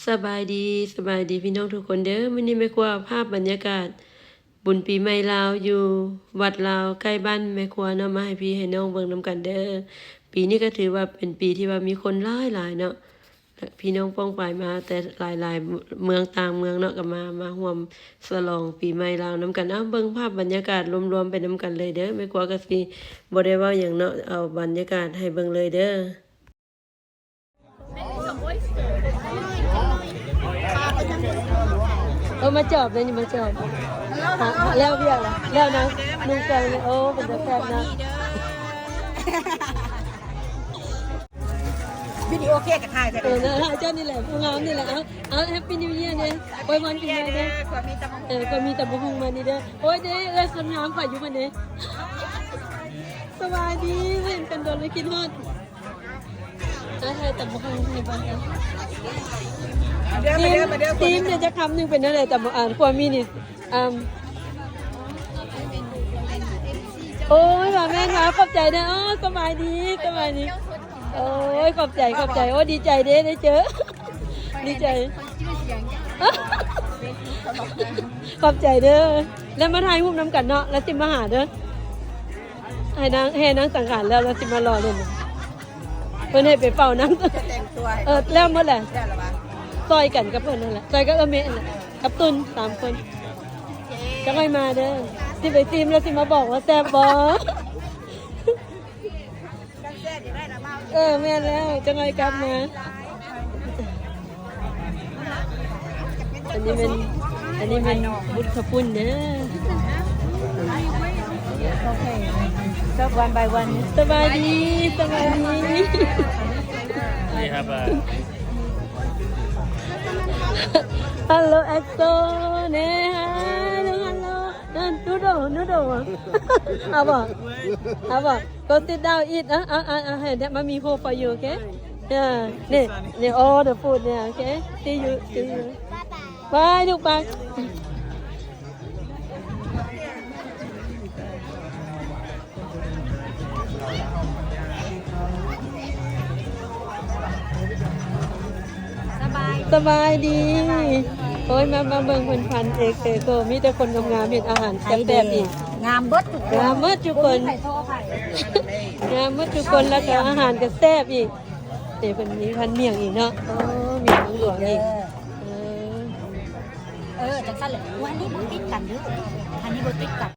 ສະບາຍດີ, ສະບາຍດີພີ່ນ້ອງທຸກຄົນເດີ. ມື້ນີ້ແມ່ຄົວພາບບັນຍາກາດບຸນປີໃໝ່ລາວຢູ່ວັດລາວໃກ້ບ້ານແມ່ຄົວເນາະ ມາໃຫ້ພີ່ໃຫ້ນ້ອງເບິ່ງນຳກັນເດີ. ປີນີ້ກໍຖືວ່າເປັນປີທີ່ວ່າມີຄົນຫຼາຍໆເນາະ. ພີ່ນ້ອງປ້ອງປາຍມາແຕ່ຫຼາຍໆເມືອງຕ່າງເມືອງເນາະ ກໍມາ ມາຮ່ວມສະຫຼອງປີໃໝ່ລາວນຳກັນ. ເອົາ ເບິ່ງພາບບັນຍາກາດລວມໆໄປນຳກັນເລີຍເດີ. ແມ່ຄົວກໍຊິບໍ່ໄດ້ເວົ້າຫຍັງເນາະ ເອົາບັນຍາກາດໃຫ້ເບິ່ງເລີຍເດີ. ເອີ ມາຈອບເລີຍນີ້ ມາຈອບ. ແລ້ວວຽກລະ ແລ້ວນະ ນຸ່ງເຄື່ອງນີ້ ໂອ້ ເປັນຕາແຊບເນາະ. ວິດີໂອເຄກະຖ່າຍ ເອີ ເນາະ ເຈົ້ານີ້ແຫຼະ ຜູ້ງາມນີ້ແຫຼະ. ເອົາ ເອົາ Happy New Year ເດີ ອວຍພອນປີໃໝ່ເດີ. ເອີ ກໍມີຕຳບັກຫຸ່ງມານີ້ເດີ. ໂອ້ຍ ເດ້ ເອື້ອຍຄົນງາມຂ້ອຍຢູ່ພຸ້ນເດ້. ສະບາຍດີ ບໍ່ເຫັນກັນດົນເລີຍ ຄິດຮອດ. ເອົາ ຖ່າຍຕຳບັກຫຸ່ງໃຫ້ເບິ່ງ. ມາເດີ ມາເດີ ມາເດີ ຊີມ ຊີມເດີ ຈັກຄຳໜຶ່ງ ເປັນແນວໃດຕຳບັກ ອັນ ຂົ້ວໝີ່ນີ້? ອາ ໂອ້ຍ ວ່າແມ່ນວ່າ ຂອບໃຈເດີ. ອໍ ສະບາຍດີ ສະບາຍດີ. ໂອ້ຍ ຂອບໃຈ ຂອບໃຈ. ໂອ້ ດີໃຈເດ້ ໄດ້ເຈີ ດີໃຈ. ຂອບໃຈເດີ ແລ້ວມາຖ່າຍຮູບນຳກັນເນາະ ແລ້ວຊິມາຫາເດີ. ໃຫ້ນາງ ແຫ່ນາງສັງຂານແລ້ວ ແລ້ວຊິມາຫຼໍ່ຫຼິ້ນ. ເພິ່ນໃຫ້ໄປເຝົ້ານຳ ຈະແຕ່ງຕົວໃຫ້ ເອີ ແລ້ວໝົດແຫຼະ ແລ້ວລະຫວາ? ຊ່ອຍກັນກັບເພິ່ນນັ້ນແຫຼະ ຊ່ອຍກັບເອື້ອຍເມະນັ້ນແຫຼະ ກັບຕຸ່ນ ສາມຄົນ. ໂອເຄ ຈັກໜ້ອຍມາເດີ ຊິໄປຊີມແລ້ວຊິມາບອກວ່າແຊບບໍ່. ເອີ ແມ່ນແລ້ວ ຈັກໜ້ອຍກັບມາ. ອັນນີ້ແມ່ນ ອັນນີ້ແມ່ນບຸດເຂົ້າປຸ້ນເດີ. ໂອເຄ ເສີບ one by one. ສະບາຍດີ ສະບາຍດີ. ນີ້ຄັບ Hello, Axel. ແນ່ Hello, Hello. ນັ້ນ Noodle, Noodle. ເອົາບໍ່? ເອົາບໍ່? Go sit down, eat. ເອົາ ເອົາ ເອົາ ເອົາ ໃຫ້ Mommy hold for you, okay? Yeah. ນີ້ ນີ້ all the food ນີ້ okay? See you, see you. Bye, ລູກ bye. ສະບາຍ ສະບາຍດີ. ໂອ້ຍ ມາ ມາເບິ່ງເພິ່ນພັນເອກເຊໂກ ມີແຕ່ຄົນງາມໆ ເຮັດອາຫານແຊບໆອີກ. ງາມເບິດທຸກຄົນ ງາມເບິດທຸກຄົນ ບໍ່ມີໃຜທໍ່ໃຜ ງາມເບິດທຸກຄົນ ແລ້ວກໍອາຫານກໍແຊບອີກ. ເດ ເພິ່ນມີພັນໝ້ຽງອີກເນາະ. ໂອ້ ໝ້ຽງຫຼວງອີກ. ເອີ ເອີ ຈັ່ງຊັ້ນແຫຼະ. ໂອ້ ອັນນີ້ບໍ່ຕິດກັນເດີ ອັນນີ້ບໍ່ຕິດກັນ.